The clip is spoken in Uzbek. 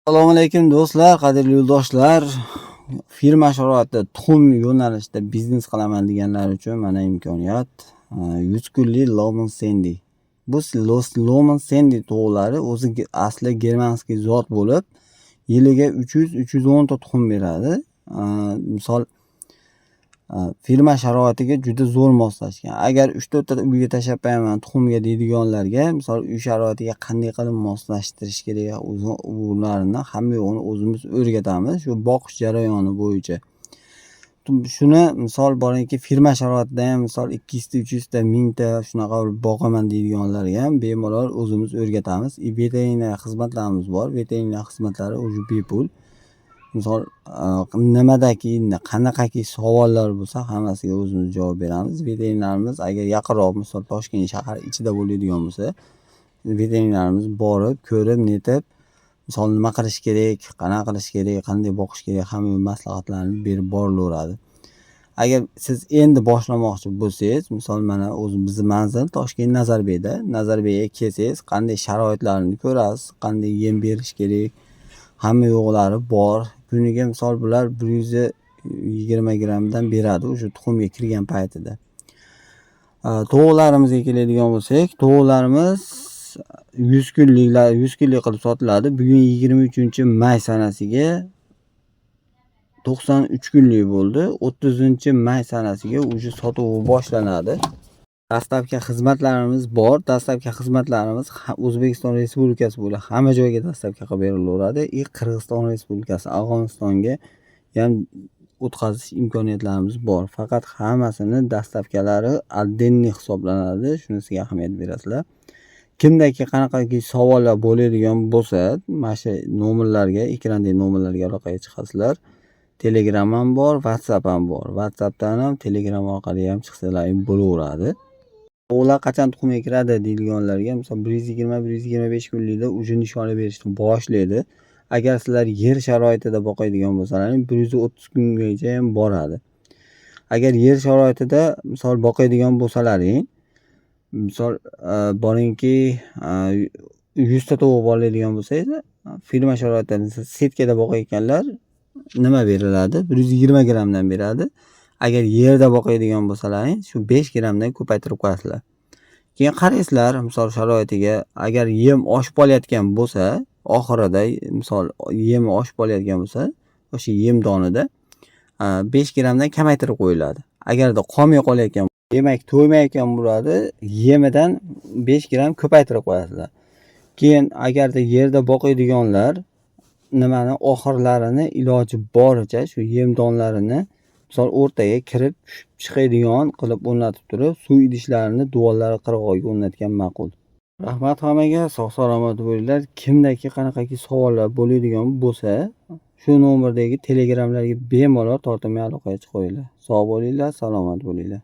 Assalomu alaykum do'stlar, qadrli yo'ldoshlar. Firma sharoitida tuxum yo'nalishida biznes qilaman deganlar uchun mana imkoniyat. 100 kunlik Lohmann Sandy. Bu Lohmann Sandy tovuqlari o'zi asli германский zot bo'lib, yiliga 300-310 ta tuxum beradi. Misol, firma sharoitiga juda zo'r moslashgan. Agar 3-4 ta uyga tashlab qo'yaman tuxumga deydiganlarga, misol, uy sharoitiga qanday qilib moslashtirish kerak, o'zi ularni hamma yo'g'ini o'zimiz o'rgatamiz shu boqish jarayoni bo'yicha. Shuni misol boringki, firma sharoitida ham, misol, 200 ta, 300 ta, 1000 ta shunaqa boqaman deydiganlarga ham bemalol o'zimiz o'rgatamiz. И veterinar xizmatlarimiz bor. Veterinar xizmatlari уже bepul. Misol, nimadaki qanaqaki savollar bo'lsa, hammasiga o'zimiz javob beramiz. Veterinarimiz agar yaqinroq, misol, Toshkent shahar ichida bo'ladigan bo'lsa, veterinarimiz borib, ko'rib, netib, misol, nima qilish kerak, qanaqa qilish kerak, qanday boqish kerak, hamma maslahatlarni berib borilaveradi. Agar siz endi boshlamoqchi bo'lsangiz, misol, mana o'zi bizni manzil Toshkent, Nazarbekda. Nazarbekga kelsangiz, qanday sharoitlarini ko'rasiz, qanday yem berish kerak, hamma yo'qlari bor. Kuniga, misol, bular 120 grammdan beradi o'sha tuxumga kirgan paytida. Tovuqlarimizga keladigan bo'lsak, tovuqlarimiz 100 kunliklar, 100 kunlik qilib sotiladi. Bugun 23-may sanasiga 93 kunlik bo'ldi. 30-may sanasiga уже sotuvi boshlanadi. Доставка xizmatlarimiz bor. Доставка xizmatlarimiz O'zbekiston Respublikasi bo'ylab hamma joyga доставка qilib berilaveradi. И Qirg'iziston Respublikasi, Afg'onistonga ham o'tkazish imkoniyatlarimiz bor. Faqat hammasini доставка lari отдельный hisoblanadi. Shunisiga ahamiyat berasizlar. Kimdaki qanaqaki savollar bo'ladigan bo'lsa, mana shu nomerlarga, ekrandagi nomerlarga aloqaga chiqasizlar. Telegram ham bor, WhatsApp ham bor. WhatsAppdan ham, Telegram orqali ham chiqsalar bo'laveradi. Tovuqlar qachon tuxumga kiradi deydiganlarga, misol, 120, 125 kunlikda уже nishona berishni boshlaydi. Agar sizlar yer sharoitida boqadigan bo'lsalaring, 130 kungacha ham boradi. Agar yer sharoitida, misol, boqadigan bo'lsalaring, misol, boringki, 100 ta tovuq oladigan bo'lsangiz, firma sharoitida setkada boqayotganlar nima beriladi? 120 grammdan beradi. Agar yerda boqadigan bo'lsalaring, shu 5 grammdan ko'paytirib qo'yasizlar. Keyin qaraysizlar, misol, sharoitiga. Agar yem oshib qolayotgan bo'lsa, oxirida, misol, yemi oshib qolayotgan bo'lsa, o'sha yem donida 5 grammdan kamaytirib qo'yiladi. Agarda qolmay qolayotgan, demak, to'ymayotgan bo'ladi, yemidan 5 gramm ko'paytirib qo'yasizlar. Keyin agarda yerda boqadiganlar nimani oxirlarini iloji boricha shu yem donlarini, misol, o'rtaga kirib tushib chiqadigan qilib o'rnatib turib, suv idishlarini devorlari qirg'og'iga o'rnatgan ma'qul. Rahmat hammaga, sog' salomat bo'linglar. Kimdaki qanaqaki savollar bo'ladigan bo'lsa, shu nomerdagi Telegramlarga bemalol tortinmay aloqaga chiqaveringlar. Sog' bo'linglar, salomat bo'linglar.